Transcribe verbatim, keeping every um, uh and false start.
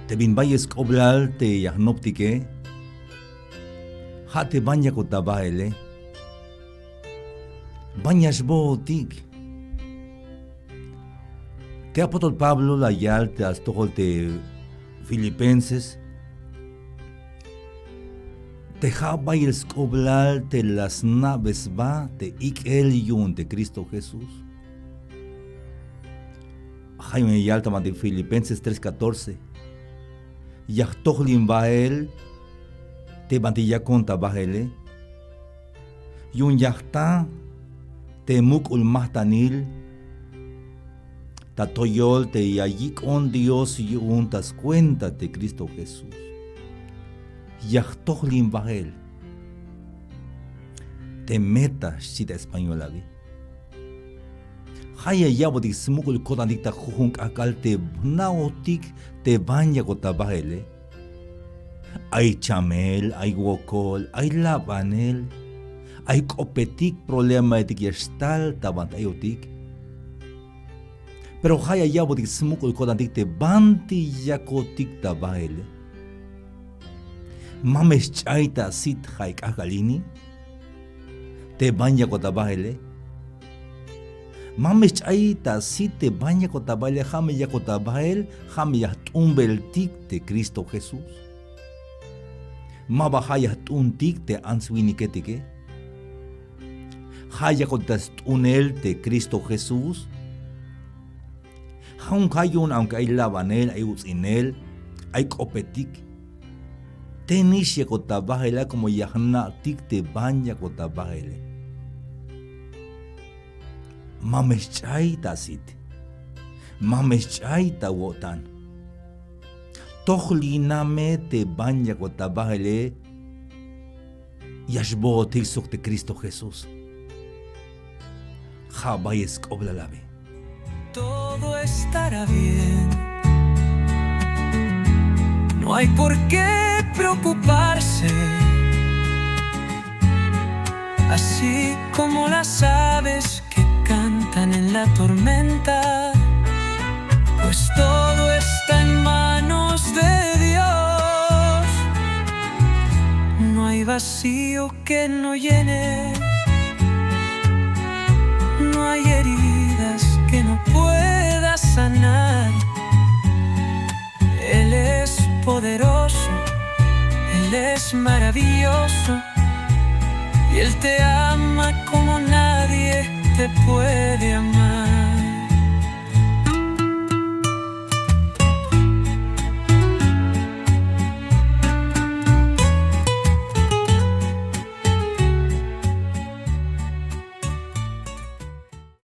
Te bin bayel sk'oblal te ya jnoptike, ja' te ban yakot ta baele. Ban ya xbootik. Te apóstol Pablo la yal ta stojol te Filipenses te ja' bayel sk'oblal te la sna'be sba te ik'el yu'un te Cristo Jesús. Ja' yu'un ya yal ta banti Filipenses tres catorce. Ya jtojlin bael te banti yakon ta baele. Yu'un ya jta te muk'ul majtanil ta toyol te ya yik'on Dios yu'un ta skuenta te Cristo Jesús. Ya jtojlin bael te meta, xchi ta español abi. Ja' ya ya'botik smuk'ul ko'tantik ta jujun k'ajk'al te jna'ojtik te ban yakot ta baele. Ay chamel, ay wokol, ay labanel, ay k'opetik, problemaetik ya xtal ta banti ayotik. Pero ja' ya ya'botik smuk'ul ko'tantik te banti yakotik ta baele. Ma me xch'ay ta sit ja' k'ajk'al ini te ban yakot ta baele. Ma me xch'ay ta sit te ban yakot ta baele, ja' me yakot ta bael, ja' me ya jt'unbeltik te Cristo Jesús. Ma ba ja' ya jt'untik te ants winiketike. Ja' yakot ta st'unel te Cristo Jesús. Ja'un ja' yu'un aunque ay labanel, ay uts'inel, ay k'opetik, te nix yakot ta bael a como ya jna'tik te ban yakot ta baele. Ma me xch'ay ta sit. Ma me xch'ay ta wo'tan. Tojlina me te ban yakot ta baele. Ya xbootik sok te Cristo Jesús. Ja' bayel sk'oblal abi. Todo estará bien. No hay por qué preocuparse. Así como las aves que cantan en la tormenta, pues todo está en manos de Dios. No hay vacío que no llene, no hay heridas que no pueda sanar. Él es poderoso, Él es maravilloso, y Él te ama como nadie te puede amar.